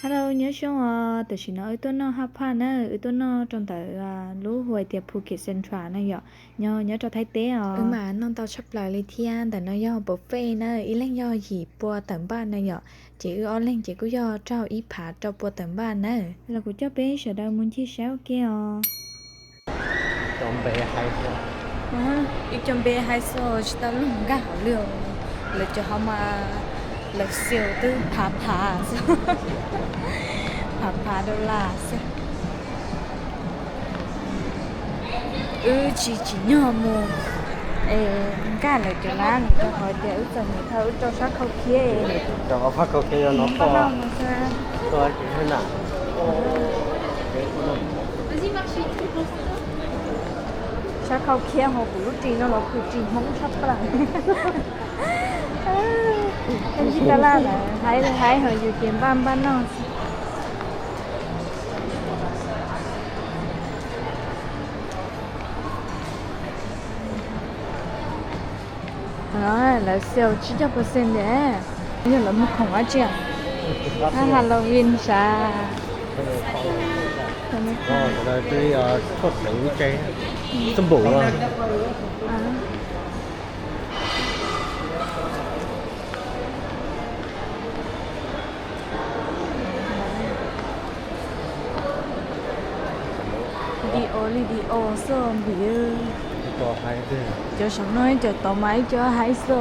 Hello, nyob zoo os, tam sim no wb tuaj noj hot pot na, wb tuaj noj rau ntawm lub hu hais tias Phuket Central na yom, nyob nyob rau Thaib teb os. Wb mas noj ntau tshaj plaws li thiab, ntawm no yog buffet na, ib leeg yog yim pua tawm npaj na yom, ces wb ob leeg ces kuj yog raug ib phav rau pua tawm npaj na. Los kuv coj peb sawv daws mus ncig saib ua ke os. Ib co npe hais xwb tsis tau lub nkag hauv li. Lawv cov ho mas lawv xyaum twb phav phav xwb, phav phav dollar xwb. Wb tsis tsim nyog mus es nkag lawv cov lab no rau qhov tias wb txom nyem thaj wb rau sab khau khiab. Sab khau khiab ho kuv lub ris no los kuv ris Hmoob tshaj plaws. Ncig taj laj lawm, haib li haib ho yus ces npaj npaj noj. Lawv xyaum tsib caug percent tias yog lawv mus khoom dab tsi, Halloween sav. Xab npum. Dios li Dios xwb npis. Cov saum no ib co tod mas ib co haib xwb.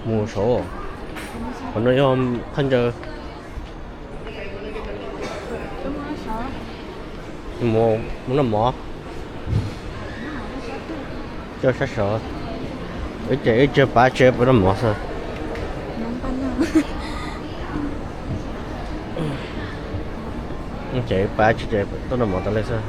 Mus saud, qhov no yog thaj ncaws. Mus noj mov, coj sab saud, wb ces wb tsis paub tsev puas noj mov xwb. Ces paub tsis tsev tuaj noj mov tas li xwb.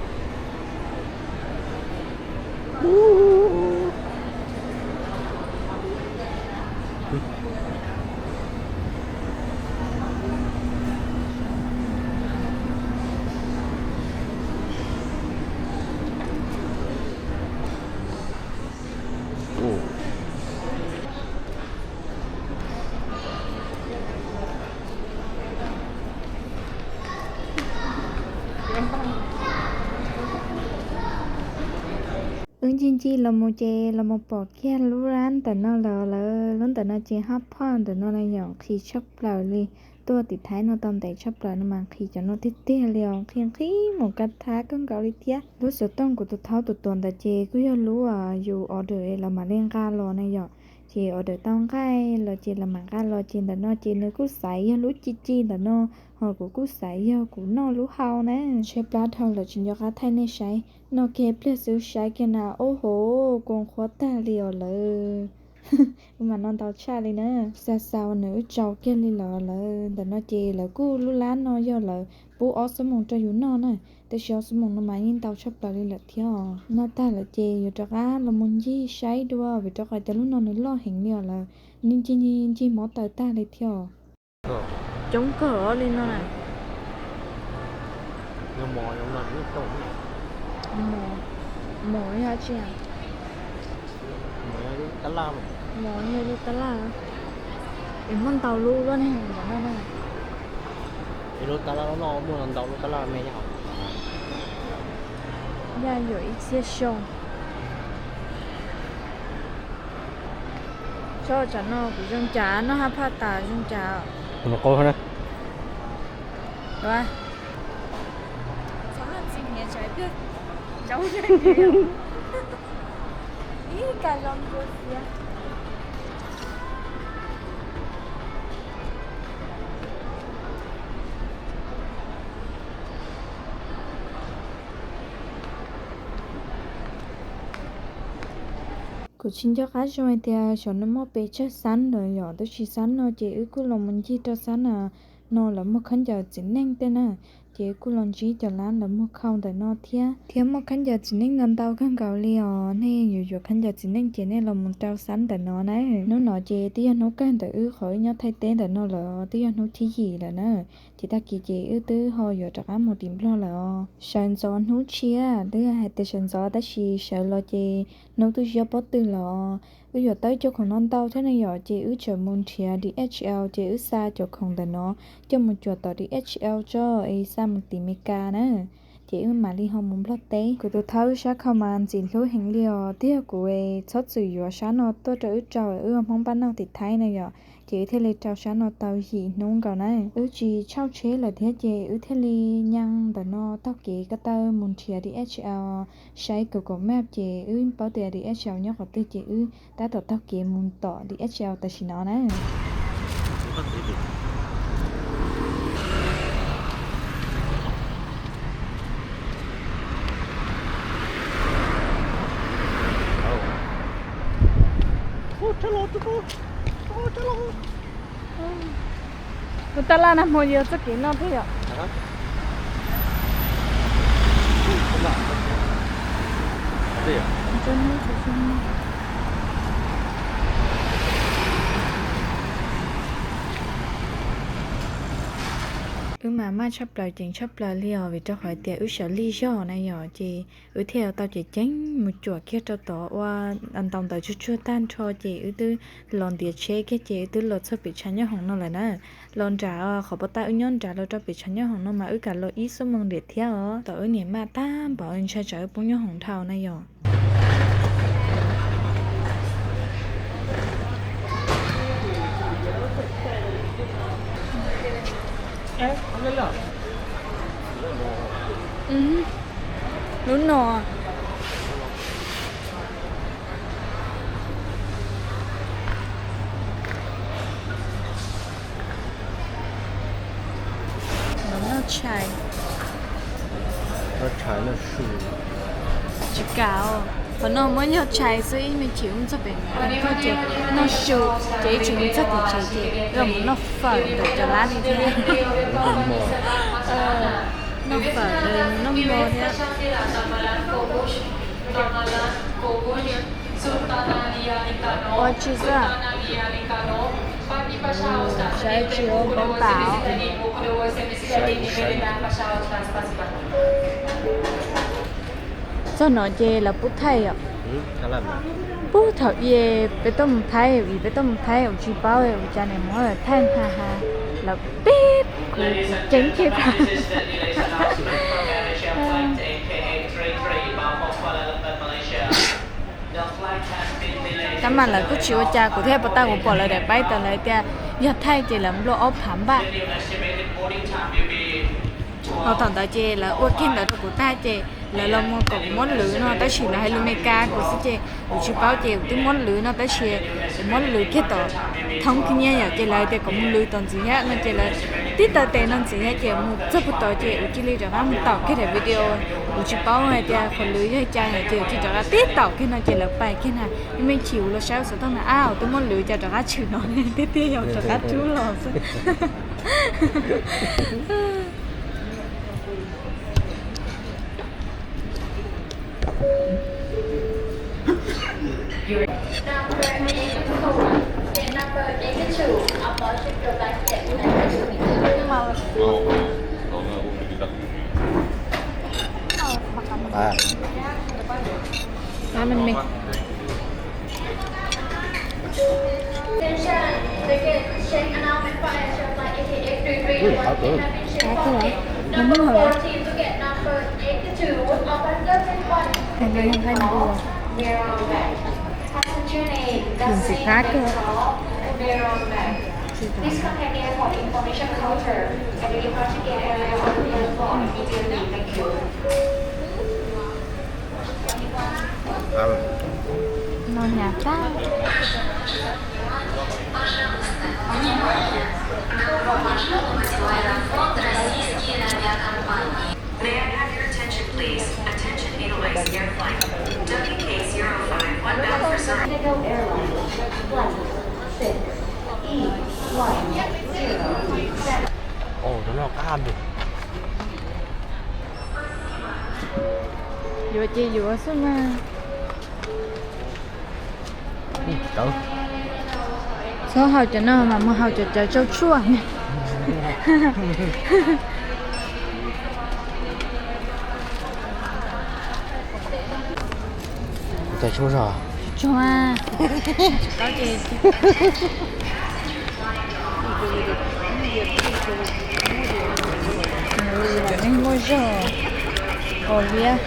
Wb ncig ncig los mus ces los mus pom kiag lub lab ntawm no lawm. Lawv lub ntawm no ces hot pot ntawm no na yom, nqhis tshaj plaws li. Tuaj tim Thaib no tau ntev tshaj plaws no mas nqhis cov no tiag tiag li os, nqhis nqhis mus kaj thab kawg nkaus li thiab. Lub xov tooj kuv tus thaub tus tuam ntawd ces kuj yog lub yus order es lawv mam li nqa los na yom. Ces order tau nqaij los ces lawv mam nqa los, ces ntawm no ces nws kuj xaiv yog lub ci ci ntawm no, ho kuv kuj xaiv yog kuv noj lub hau na. Tshaib plab dhau lawm tsis nco qab thaij nej saib, noj kiag pliag xwb saib kiag na, ub hov, kua qhuav tag li os lawm. Wb mas noj ntau tshaj li na, xa xa nws wb tsau kiag li lawm lawm. Ntawm no ces lawv kuj lub lab no yog lawv pub ob xuab moos rau yus noj na, tab sis ob xuab moos no mas yeej ntau tshaj plaws li lawm thiab os. Noj tag lawm ces yuav rov qab los mus ncig saib dua, vim rau qhov tias lub no nws loj heev li os lawm, ncig ncig ncig mob taws tag li thiab os. Coob kawg li no na. Mos yog dab tsi? Mos yog lub tab laj, es muaj ntau lub luaj ne ntawm no na. Lub tab laj loj loj muaj ntau lub tab laj me nyob hauv. Yaj yuam ib txhiab xyoo. Tsob tsam no kuv zoo cas noj haj phaj tas zoo cas. Qub na. Kuv tsis nco qab zoo hais tias xyov nws muaj pes tsawg xab lawm yom, tab sis xab no ces wb kuj los mus ncig rau xab na, no lawv muag khaub ncaws txiv neej tej na, ces kuj los ntsib cov lab lawv muag khau ntawm no thiab. Thiab muaj khaub ncaws txiv neej ntau ntau kawg nkaus li os. Nej yuav yuav khaub ncaws txiv neej ces nej los mus rau xab ntawm no na. Hnub no ces twb yog hnub kawg ntawm wb qhov wb nyob Thaib teb ntawm no lawm, twb yog hnub thib yim lawm na. Ces tag kis ces wb twb ho yuav rov qab mus tim Nplog lawm os. Sawv ntxov hnub tshiab, twb hais tias sawv ntxov tab sis sawv los ces hnub twb tsis paub pob tw lawm os. Wb yuav tau cov khoom no ntau thiab ne yom, ces wb tseem mus nrhiav D H L ces wb xa cov khoom ntawm no coj mus cuam tom D H L tso es xa mus tim Meskas na. Ces wb mam li ho mus Nplog teb. Kuv tus thawj sab khau mas ntxim hlub heev li os, twb yog kuv txhob txwm yuav sab no tuaj rau wb rau, wb ua Hmoob pab noj tim Thaib na yom. Ces wb thiaj li rau sab no tau yim hnub nkaus na. Wb tsis tshauj tsheb lawm thiab ces wb thiaj li nyees ntawm no taug kev ko taw mus nrhiav D H L. Saib Google Map ces wb paub tias D H L nyob qhov twg ces wb tab tom taug kev mus tom D H L tam sim no na. Tus tab laj nag hmo yog txoj kev noj thiab yom. Wb mas maj tshaj plaws ceev tshaj plaws li os, vim rau qhov tias wb sawv lig zog na yom, ces wb thiaj tau ceev ceev mus cuam kiag rau tod ua ntaus ntawv tsuag tsuag tag nrho ces wb twb los ntiav tsheb kiag ces wb twb los txog pem tshav nyob hoom no lawm na. Los nram qhov pov tag wb nyob nrad los rau pem tshav nyob hoom no mas wb kam los ib xuab moos ntiam thiab os. Tom wb niam maj tag npaum ntshai tsam wb poob nyob hoom dhau na yom. Lub no. Noj tshais. Tsis kam os. Qhov no muab yog tshais xwb, ib me chim wb txog pem no ces noj su, ces ib chim mus txog tim tsev ces wb mus noj fawm ntawm cov lab li thiab. Noj fawm ntawd noj mov thiab. Ua tsis xwb. Saib tsis ua npau tas. Txog no ces lawv pub thaij yom. Pub thaum i peb tuaj mus Thaib, vim peb tuaj mus Thaib ua tsis paub ua cas niam muab thaij ntag has. Lawv peb kuv ceev kiag tag. Tab mas lawv kuj tsis ua cas, kuv thiaj puas tau kuv pom lawv daim paib tau lawv tias yog thaij ces lawv nplua ob phav npaj. Ho thaum ntawd ces lawv ua kiag ntawd rau kuv tag ces lawv los mus kom kuv muab lwv no tab sis lawv hais lus Meskas kuv xwb ces kuv tsis paub ces kuv twb muab lwv no tab sis kuv muab lwv kiag tom thoob khib nyiab yom ces lawv hais tias kom mus lwv tom ntxiv thiab no ces lawv tib taw tes no ntxiv thiab ces mus txog puag tod ces kuv cia li rov qab mus taum kiag daim video. Kuv tsis paub hais tias qhov lwv yog cas yom ces kuv cia li rov qab tib taum kiag no ces lawv pais kiag na. Ib me chim kuv los saib xov tooj na, ab, twb muab lwv cas rov qab tshwm no, tiag tiag yog rov qab rub los xwb. Ntxim qab kawg. No hnyav tag. May I have your attention, please? Attention, Edelweiss Air Flight W K zero five one bound for Zurich. Airline, flight six E one zero seven. Yuav ces yuav xwb mas. Txhob haus cov no mas mus haus cov cawv tsau tshuaj. Cawv tshuaj zog. Tsuag. Cov neeg muaj zog. Ua liab.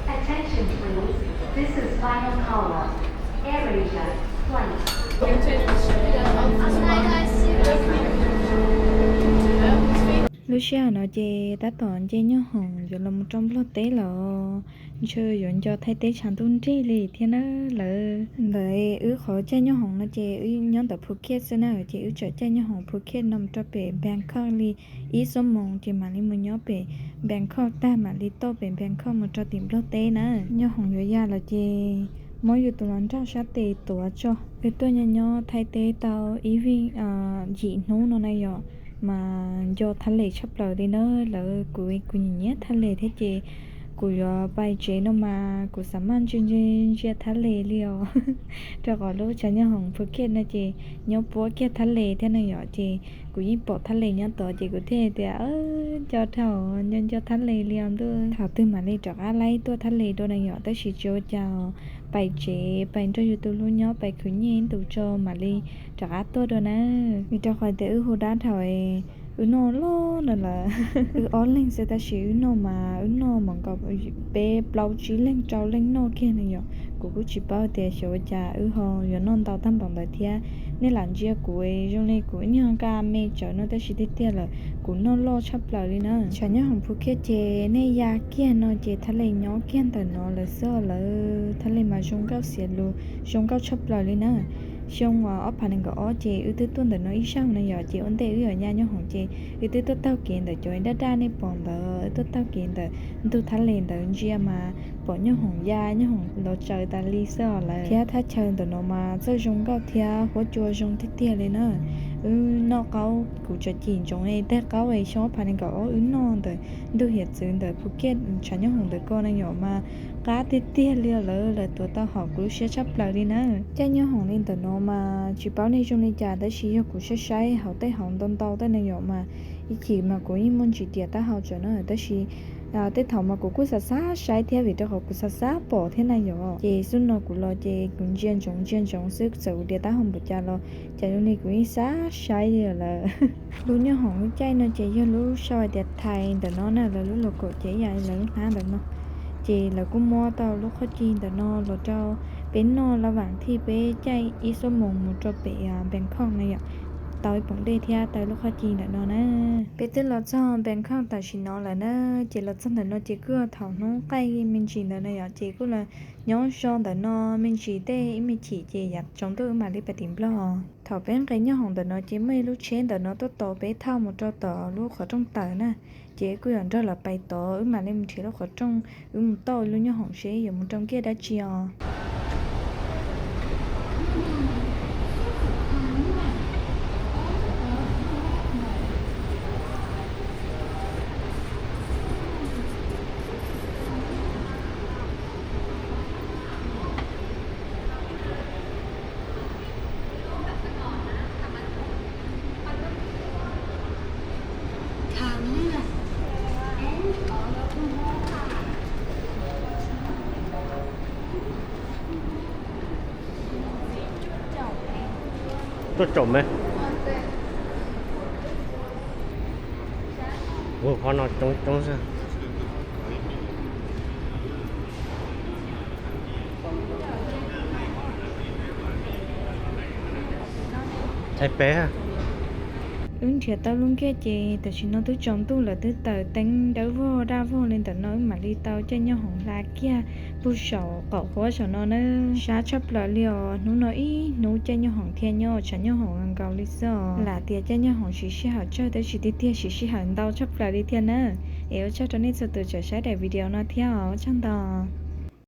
Attention please, this is final call. AirAsia flight. Lub sij hawm no ces tab tom nce nyoob hoom yuav los mus rau Nplog teb lawm. Ntshe yuav nco Thaib teb tshav ntuj nrig li thiab na lawm. Ntawm wb qhov caij nyoob hoom no ces wb nyob ntawm Phuket xwb na, ces wb tseem caij nyoob hoom Phuket no mus rau pem Bangkok li ib xuab moos ces mam li mus nyob pem Bangkok tag mam li tuaj pem Bangkok mus rau tim Nplog teb na. Nyoob hoom yuav ya lawm ces muab yus tus hluas nraug sab tes tuav tso. Wb tuaj nyob nyob Thaib teb tau ib vij yim hnub no na yom, mas nco Thaib Lees tshaj plaws li na lawm. Kuv, kuv nyiam nyiam Thaib Lees thiab ces kuv yuav pais tsev no mas kuv xav maj ntsia ntsia ntsia Thaib Lees li os. Rau qhov lub tshav nyoob hoom Phuket no ces nyob puab kiag Thaib Lees thiab na yom, ces kuv yeej pom Thaib Lees nyob tod ces kuv thiaj tias nco dhau, nco nco Thaib Lees li os ntuj. Thaum twg mam li rov qab laib tuaj Thaib Lees dua na yom, tab sis tsis ua cas, pais tsev pais nrog yus tus hlub nyob pais khwv nyiaj ib ntus tso mam li rov qab tuaj dua na. Vim rau qhov tias wb hu dab dhau, wb noj loj no lawm. Wb ob leeg xwb tab sis wb noj mas wb noj mas nkaus peb plaub tsib leeg rau leej noj kiag na yom. Kuv kuj tsis paub tias xyov ua cas wb ho yuav noj ntau tag npaum ntawd thiab. Nej lam ntsia kuv zoo li kuv ib nyuag nqa me tsawv no tab sis tiag tiag lawm kuv noj loj tshaj plaws li na. Tshav nyoob hoom Phuket ces nej ya kiag no ces Thaib Lees nyob kiag ntawm no lawm xwb os lawm. Thaib Lees mas zoo nkauj xiav lus, zoo nkauj tshaj plaws li na. Xyoo ob phav nees nkaum ob ces wb twb tuaj ntawm no ib zaug na yom, ces ua ntej wb yuav ya nyoob hoom ces wb twb tuaj taug kev ntawm cov daj daj nej pom ntawd, wb tuaj taug kev ntawm ntug Thaib Lees ntawd ntsia mas pom nyoob hoom ya nyoob hoom los tsaws tas li xwb os lawm. Thiab thaj chaw ntawm no mas txawj zoo nkauj thiab huab cua zoo tiag tiag li na. Wb noj qaub, kuv tseem cim ntsoov tag qaub xyoo ob phav nees nkaum ob wb noj ntawm ntug hiav txwv ntawm Phuket tshav nyoob hoom ntawm ko na yom mas qab tiag tiag li os lawm, lawv tuav tau haum kuv lub siab tshaj plaws li na. Caij nyoob hoom li ntawm no mas tsis paub nej zoo li cas tab sis yog kuv saib saib hauv tej hauv ntau ntau tej na yom mas ib chim mas kuv yeej muaj ntsis dias taub hau tsawv na tab sis tej thaum mas kuv kuj xav xav saib thiab vim rau qhov kuv xav xav pom thiab na yom. Ces xub no kuv los ces kuv ntsia ntsoov ntsia ntsoov xwb txawm kuv dias taub hau npaum cas los cas zoo li kuv yeej xav saib li lawm. Lub nyoob hoom lub caij no ces yog lub sau hais tias Thais ntawm no na, lawv lub logo ces ib yam li lawv lub hnab ntawm no. Ces lawv kuj muab tau lub qhov ci ntawm no los rau peb noj la vam thij peb caij ib xuab moos mus rau pem Bangkok na yom, tau ib poom dej thiab tau lub qhov ci ntawm no na. Peb twb los txog Bangkok tam sim no lawm na, ces los txog ntawm no ces kuj thaum hnub qaij me ntsis ntawd na yom, ces kuj los nyob zo ntawm no me ntsis tej ib me chim ces yav tsaus ntuj wb mam li pais tim Nplog. Thaum peb nqes nyoob hoom ntawm no ces muaj ib lub tsheb ntawm no tuaj tos peb thauj mus rau tom lub qhov rooj tawm na, ces kuj yuav nrog lawv pais tod wb mam li mus nrhiav lub qhov rooj wb mus tauj lub nyoob hoom seb yuav mus rau nkiaj dab tsi os. Tuaj caum me. Ua qhov no coob coob xwb. Thaib peb. Wb nrhiav tau lub nkiag ces tam sim no twb tsaus ntuj lawm, twb taws teeb dawb vog daj vog li ntawm no, wb mam li tau caij nyooj hoom hla kiag pug saum qaum huab saum no na. Sab tshaj plaws li os, hnub no ib hnub caij nyooj hoom thiaj nyob tshav nyooj hoom nkaus li xwb os. Lam tias caij nyooj hoom siv sij hawm tsawg tab sis tiag tiag siv sij hawm ntau tshaj plaws li thiab na. Es ua tsaug rau nej txhua tus tseem saib daim video no thiab os, ua tsaug ntau.